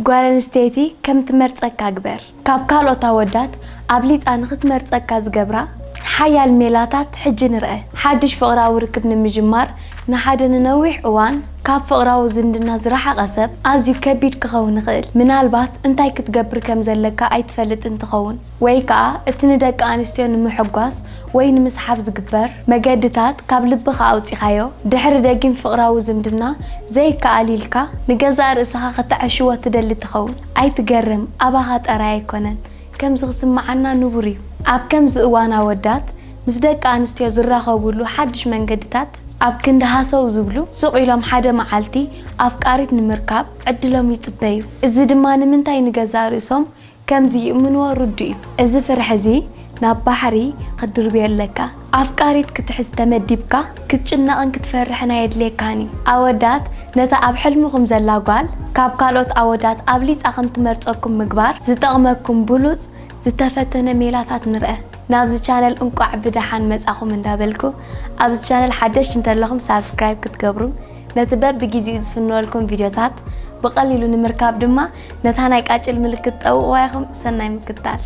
ጓል ኣንስተይቲ ከም ትመርጸካ ግበር። ካብ ካልኦት ኣወዳት ኣብሊጻ ንኽትመርጸካ ዝገብራ ሓያል ሜላታት ሕጂ ንርአ። ሓድሽ ፍቕራዊ ርክብ ንምጅማር ንሓደ ንነዊሕ እዋን ካብ ፍቕራዊ ዝምድና ዝረሓቐ ሰብ ኣዝዩ ከቢድ ክኸውን ይኽእል። ምናልባት እንታይ ክትገብር ከም ዘለካ ኣይትፈልጥን ትኸውን፣ ወይ ከኣ እቲ ንደቂ ኣንስትዮ ንምሕጓስ ወይ ንምስሓብ ዝግበር መገድታት ካብ ልብኻ ኣውጺኻዮ። ድሕሪ ደጊም ፍቕራዊ ዝምድና ዘይከኣል ኢልካ ንገዛእ ርእስኻ ከተዐሽዎ ትደሊ ትኸውን። ኣይትገረም፣ ኣባኻ ጥራይ ኣይኮነን ከምዚ ክስምዓና ንቡር እዩ። ኣብ ከምዚ እዋን ኣወዳት ምስ ደቂ ኣንስትዮ ዝራኸብሉ ሓድሽ መንገድታት ኣብ ክንዲ ሃሰው ዝብሉ፣ ሱቕ ኢሎም ሓደ መዓልቲ ኣፍቃሪት ንምርካብ ዕድሎም ይጽበዩ። እዚ ድማ ንምንታይ ንገዛእ ርእሶም ከም ዝይእምንዎ ርዱእ እዩ። እዚ ፍርሒ እዚ ናብ ባሕሪ ክትድርብዮ ኣለካ። ኣፍቃሪት ክትሕዝ ተመዲብካ ክትጭነቕን ክትፈርሕን ኣየድልየካን እዩ። ኣወዳት ነታ ኣብ ሕልምኹም ዘላ ጓል ካብ ካልኦት ኣወዳት ኣብሊጻ ከም ትመርጸኩም ምግባር ዝጠቕመኩም ብሉጽ ዝተፈተነ ሜላታት ንርአ። ናብዚ ቻነል እንቋዕ ብደሓን መጻኹም እንዳበልኩ፣ ኣብዚ ቻነል ሓደሽቲ እንተለኹም ሳብስክራይብ ክትገብሩ፣ ነቲ በብግዜኡ ዝፍነወልኩም ቪድዮታት ብቐሊሉ ንምርካብ ድማ ነታ ናይ ቃጭል ምልክት ጠውቕዋ ኢኹም። ሰናይ ምክትታል።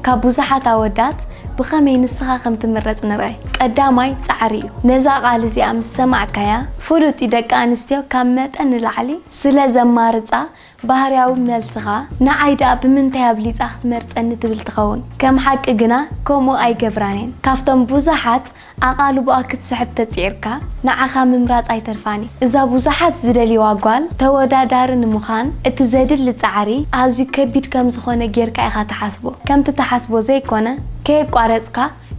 ካብ ብዙሓት ኣወዳት ብኸመይ ንስኻ ከም ትምረጽ ንርኣይ። ቀዳማይ ጻዕሪ እዩ። ነዛ ቃል እዚኣ ምስ ሰማዕካያ፣ ፍሉጥ እዩ፣ ደቂ ኣንስትዮ ካብ መጠን ንላዕሊ ስለ ዘማርጻ፣ ባህርያዊ መልስኻ፣ ንዓይ ደኣ ብምንታይ ኣብሊጻ ክትመርጸኒ ትብል ትኸውን። ከም ሓቂ ግና ከምኡ ኣይገብራን እየን። ካብቶም ብዙሓት ኣቓልቦኣ ክትስሕብ ተጽዒርካ፣ ንዓኻ ምምራጽ ኣይተርፋን እዩ። እዛ ብዙሓት ዝደልይዋ ጓል፣ ተወዳዳሪ ንምዃን እቲ ዘድሊ ጻዕሪ ኣዝዩ ከቢድ ከም ዝኾነ ጌርካ ኢኻ ትሓስቦ። ከምቲ ትሓስቦ ዘይኮነ፣ ከየቋረጽካ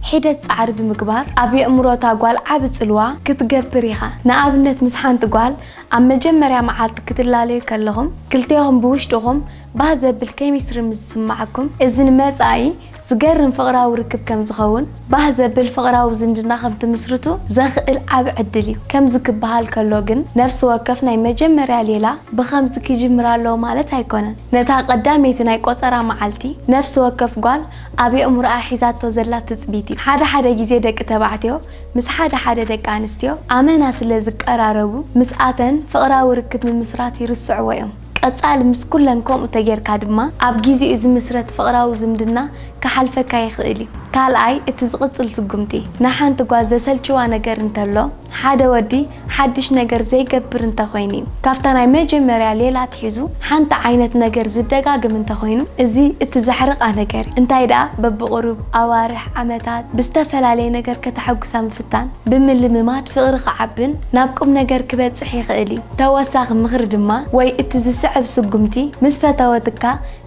ሒደት ጻዕሪ ብምግባር፣ ኣብ የእምሮታ ጓል ዓቢ ጽልዋ ክትገብር ኢኻ። ንኣብነት፣ ምስ ሓንቲ ጓል ኣብ መጀመርያ መዓልቲ ክትላለዩ ከለኹም፣ ክልቴኹም ብውሽጥኹም ባህ ዘብል ኬሚስትሪ ምስ ዝስምዓኩም፣ እዚ ንመጻኢ ዝገርም ፍቕራዊ ርክብ ከም ዝኸውን፣ ባህ ዘብል ፍቕራዊ ዝምድና ከም ትምስርቱ ዘኽእል ዓቢ ዕድል እዩ። ከምዚ ክበሃል ከሎ ግን፣ ነፍሲ ወከፍ ናይ መጀመርያ ሌላ ብኸምዚ ክጅምር ኣለዎ ማለት ኣይኮነን። ነታ ቀዳመይቲ ናይ ቆጸራ መዓልቲ፣ ነፍሲ ወከፍ ጓል ኣብ የእምሮኣ ሒዛቶ ዘላ ትጽቢት እዩ። ሓደ ሓደ ግዜ ደቂ ተባዕትዮ ምስ ሓደ ሓደ ደቂ ኣንስትዮ ኣመና ስለ ዝቀራረቡ፣ ምስኣተን ፍቕራዊ ርክብ ምምስራት ይርስዕዎ እዮም። ቀጻሊ ምስ ኩለን ከምኡ ተጌርካ ድማ፣ ኣብ ግዜኡ ዝምስረት ፍቕራዊ ዝምድና ክሓልፈካ ይኽእል እዩ። ካልኣይ፣ እቲ ዝቕጽል ስጉምቲ። ንሓንቲ ጓል ዘሰልችዋ ነገር እንተሎ፣ ሓደ ወዲ ሓድሽ ነገር ዘይገብር እንተኾይኑ እዩ። ካብታ ናይ መጀመርያ ሌላ ኣትሒዙ፣ ሓንቲ ዓይነት ነገር ዝደጋግም እንተኾይኑ፣ እዚ እቲ ዘሕርቓ ነገር እዩ። እንታይ ደኣ፣ በብቑሩብ ኣዋርሕ፣ ዓመታት ብዝተፈላለየ ነገር ከተሐጉሳ ምፍታን፣ ብምልምማድ ፍቕሪ ክዓብን ናብ ቁም ነገር ክበጽሕ ይኽእል እዩ። ተወሳኺ ምኽሪ ድማ፣ ወይ እቲ ዝስዕብ ስጉምቲ፣ ምስ ፈተወትካ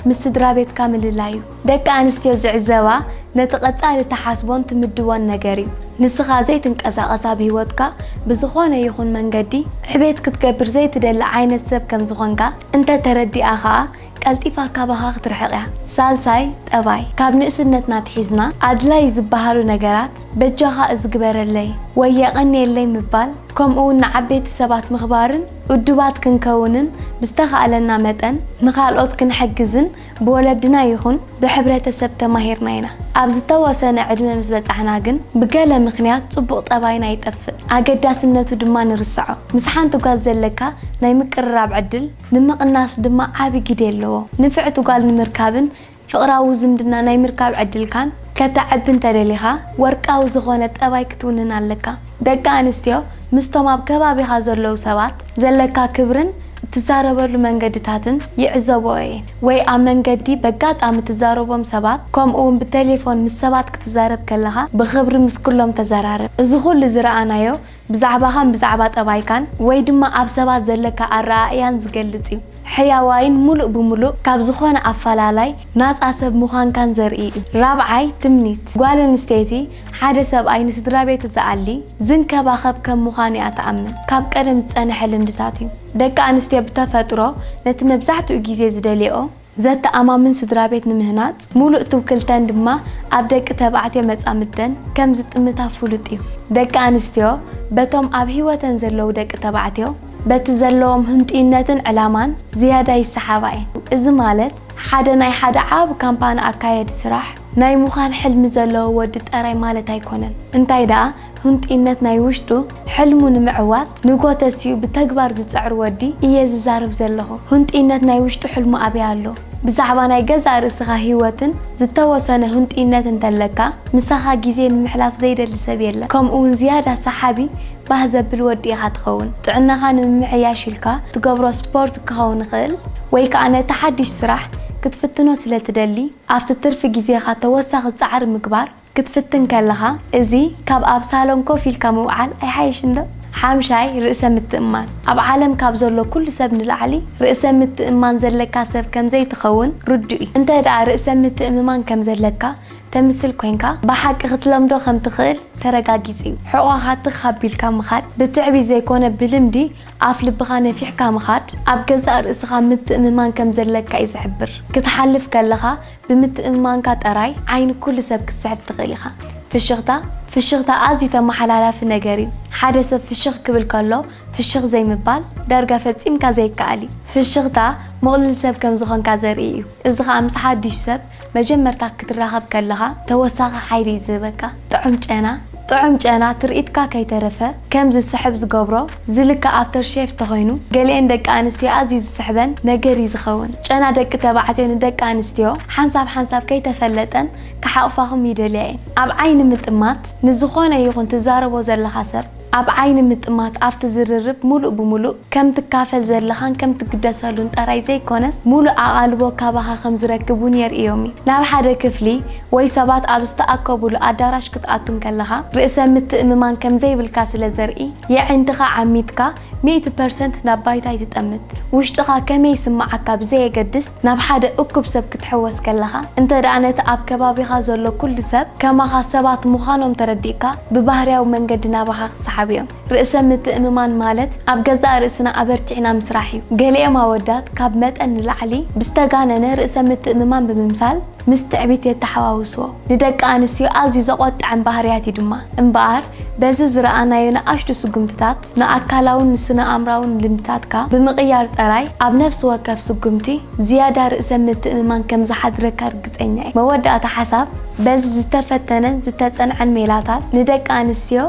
ምስ ስድራ ቤትካ ምልላይ እዩ። ደቂ ኣንስትዮ ዝዕዘባ፣ ነቲ ቀጻሊ ትሓስቦን ትምድቦን ነገር እዩ። ንስኻ ዘይትንቀሳቐስ፣ ኣብ ህይወትካ ብዝኾነ ይኹን መንገዲ ዕቤት ክትገብር ዘይትደሊ ዓይነት ሰብ ከም ዝኾንካ እንተ ተረዲኣ ኸኣ፣ ቀልጢፋ ካባኻ ክትርሕቕ እያ። ሳልሳይ ጠባይ፣ ካብ ንእስነትና ኣትሒዝና ኣድላይ ዝበሃሉ ነገራት፣ በጃኻ እዚ ግበረለይ ወይ የቐንየለይ ምባል፣ ከምኡውን ንዓበይቲ ሰባት ምኽባርን እዱባት ክንከውንን ብዝተኻእለና መጠን ንኻልኦት ክንሕግዝን ብወለድና ይኹን ብሕብረተሰብ ተማሂርና ኢና። ኣብ ዝተወሰነ ዕድመ ምስ በጻሕና ግን ብገለ ምኽንያት ጽቡቕ ጠባይና ይጠፍእ፣ ኣገዳስነቱ ድማ ንርስዖ። ምስ ሓንቲ ጓል ዘለካ ናይ ምቅርራብ ዕድል ንምቕናስ ድማ ዓቢ ግደ ኣለዎ። ንፍዕቲ ጓል ንምርካብን ፍቕራዊ ዝምድና ናይ ምርካብ ዕድልካን ከተዕቢ እንተደሊኻ፣ ወርቃዊ ዝኾነ ጠባይ ክትውንን ኣለካ። ደቂ ኣንስትዮ ምስቶም ኣብ ከባቢኻ ዘለዉ ሰባት ዘለካ ክብርን እትዛረበሉ መንገድታትን ይዕዘብኦ እየን። ወይ ኣብ መንገዲ በጋጣሚ ትዛረቦም ሰባት፣ ከምኡ እውን ብቴሌፎን ምስ ሰባት ክትዛረብ ከለኻ፣ ብኽብሪ ምስ ኩሎም ተዘራረብ። እዚ ኩሉ ዝረኣናዮ ብዛዕባኻን ብዛዕባ ጠባይካን ወይ ድማ ኣብ ሰባት ዘለካ ኣረኣእያን ዝገልጽ እዩ። ሕያዋይን ሙሉእ ብሙሉእ ካብ ዝኾነ ኣፈላላይ ናጻ ሰብ ምዃንካን ዘርኢ እዩ። ራብዓይ ትምኒት። ጓል ኣንስተይቲ ሓደ ሰብኣይ ንስድራ ቤቱ ዝኣሊ፣ ዝንከባኸብ ከም ምዃኑ እያ ትኣምን። ካብ ቀደም ዝጸንሐ ልምድታት እዩ። ደቂ ኣንስትዮ ብተፈጥሮ ነቲ መብዛሕትኡ ግዜ ዝደልየኦ ዘተኣማምን ስድራ ቤት ንምህናጽ፣ ሙሉእ ትውክልተን ድማ ኣብ ደቂ ተባዕትዮ መጻምድተን ከም ዝጥምታ ፍሉጥ እዩ። ደቂ ኣንስትዮ በቶም ኣብ ህይወተን ዘለዉ ደቂ ተባዕትዮ በቲ ዘለዎም ህንጡይነትን ዕላማን ዝያዳ ይሰሓባ እየን። እዚ ማለት ሓደ ናይ ሓደ ዓቢ ካምፓኒ ኣካየዲ ስራሕ ናይ ምዃን ሕልሚ ዘለዎ ወዲ ጥራይ ማለት ኣይኮነን። እንታይ ደኣ፣ ህንጡይነት ናይ ውሽጡ ሕልሙ ንምዕዋት ንጎተሲኡ ብተግባር ዝጽዕር ወዲ እየ ዝዛረብ ዘለኹ። ህንጡይነት ናይ ውሽጡ ሕልሙ ኣበይ ኣሎ? ብዛዕባ ናይ ገዛእ ርእስኻ ህይወትን ዝተወሰነ ህንጡይነት እንተለካ፣ ምሳኻ ግዜ ንምሕላፍ ዘይደሊ ሰብ የለን። ከምኡ እውን ዝያዳ ሰሓቢ ባህ ዘብል ወዲ ኢኻ ትኸውን። ጥዕናኻ ንምምሕያሽ ኢልካ ትገብሮ ስፖርት ክኸውን ይኽእል፣ ወይ ከኣ ነቲ ሓድሽ ስራሕ ክትፍትኖ ስለ ትደሊ፣ ኣብቲ ትርፊ ግዜኻ ተወሳኺ ጻዕሪ ምግባር ክትፍትን ከለኻ፣ እዚ ካብ ኣብ ሳሎን ኮፍ ኢልካ ምውዓል ኣይሓይሽን ዶ? ሓምሻይ፣ ርእሰ ምትእምማን። ኣብ ዓለም ካብ ዘሎ ኩሉ ሰብ ንላዕሊ ርእሰ ምትእምማን ዘለካ ሰብ ከም ዘይትኸውን ርዱእ እዩ። እንተ ደኣ ርእሰ ምትእምማን ከም ዘለካ ተምስል ኮይንካ፣ ብሓቂ ክትለምዶ ከም ትኽእል ተረጋጊጹ እዩ። ሕቖኻ ትኽ ኣቢልካ ምኻድ፣ ብትዕቢት ዘይኮነ ብልምዲ ኣፍ ልብኻ ነፊሕካ ምኻድ፣ ኣብ ገዛእ ርእስኻ ምትእምማን ከም ዘለካ እዩ ዝሕብር። ክትሓልፍ ከለኻ ብምትእምማንካ ጥራይ ዓይኒ ኩሉ ሰብ ክትስሕብ ትኽእል ኢኻ። ፍሽኽታ፣ ፍሽኽታ ኣዝዩ ተመሓላላፊ ነገር እዩ። ሓደ ሰብ ፍሽኽ ክብል ከሎ ፍሽኽ ዘይምባል ዳርጋ ፈጺምካ ዘይከኣል እዩ። ፍሽኽታ ምቕሉል ሰብ ከም ዝኾንካ ዘርኢ እዩ። እዚ ኸኣ ምስ ሓድሽ ሰብ መጀመርታ ክትራኸብ ከለኻ ተወሳኺ ሓይሊ እዩ ዝህበካ። ጥዑም ጨና፣ ጥዑም ጨና ትርኢትካ ከይተረፈ ከም ዝስሕብ ዝገብሮ ዝልከ ኣፍተር ሼቭ ተኾይኑ፣ ገሊኤን ደቂ ኣንስትዮ ኣዝዩ ዝስሕበን ነገር እዩ ዝኸውን። ጨና ደቂ ተባዕትዮ ንደቂ ኣንስትዮ ሓንሳብ ሓንሳብ ከይተፈለጠን ክሓቑፋኹም ይደልያ እየን። ኣብ ዓይኒ ምጥማት፣ ንዝኾነ ይኹን ትዛረቦ ዘለኻ ሰብ ኣብ ዓይኒ ምጥማት፣ ኣብቲ ዝርርብ ሙሉእ ብሙሉእ ከም ትካፈል ዘለኻን ከም ትግደሰሉን ጥራይ ዘይኮነስ፣ ሙሉእ ኣቓልቦ ካባኻ ከም ዝረክብ እውን የርእዮም እዩ። ናብ ሓደ ክፍሊ ወይ ሰባት ኣብ ዝተኣከቡሉ ኣዳራሽ ክትኣቱ እንከለኻ፣ ርእሰ ምትእምማን ከም ዘይብልካ ስለ ዘርኢ፣ የዒንትኻ ዓሚትካ ሚእቲ ፐርሰንት ናብ ባይታ ኣይትጠምት። ውሽጥኻ ከመይ ይስምዓካ ብዘየገድስ፣ ናብ ሓደ እኩብ ሰብ ክትሕወስ ከለኻ፣ እንተ ደኣ ነቲ ኣብ ከባቢኻ ዘሎ ኩሉ ሰብ ከማኻ ሰባት ምዃኖም ተረዲእካ፣ ብባህርያዊ መንገዲ ናባኻ ክሰሓቡ እዮም። ርእሰ ምትእምማን ማለት ኣብ ገዛእ ርእስና ኣበርቲዕና ምስራሕ እዩ። ገሊኦም ኣወዳት ካብ መጠን ንላዕሊ ብዝተጋነነ ርእሰ ምትእምማን ብምምሳል ምስ ትዕቢት የተሓዋውስዎ። ንደቂ ኣንስትዮ ኣዝዩ ዘቖጥዐን ባህርያት እዩ ድማ። እምበኣር በዚ ዝረኣናዮ ንኣሽቱ ስጉምትታት ንኣካላውን ንስነ ኣእምራውን ልምድታትካ ብምቕያር ጥራይ ኣብ ነፍሲ ወከፍ ስጉምቲ ዝያዳ ርእሰ ምትእምማን ከም ዝሓድረካ ርግጸኛ እየ። መወዳእታ ሓሳብ፣ በዚ ዝተፈተነን ዝተጸንዐን ሜላታት ንደቂ ኣንስትዮ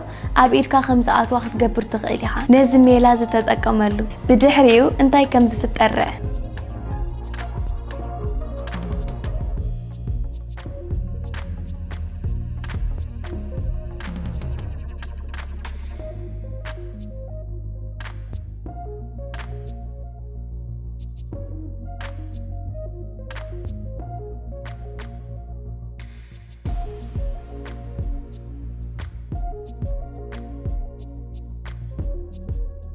ኣብ ኢድካ ከም ዝኣትዋ ክትገብር ትኽእል ኢኻ። ነዚ ሜላ ዝተጠቀመሉ ብድሕሪኡ እንታይ ከም ዝፍጠር ርአ።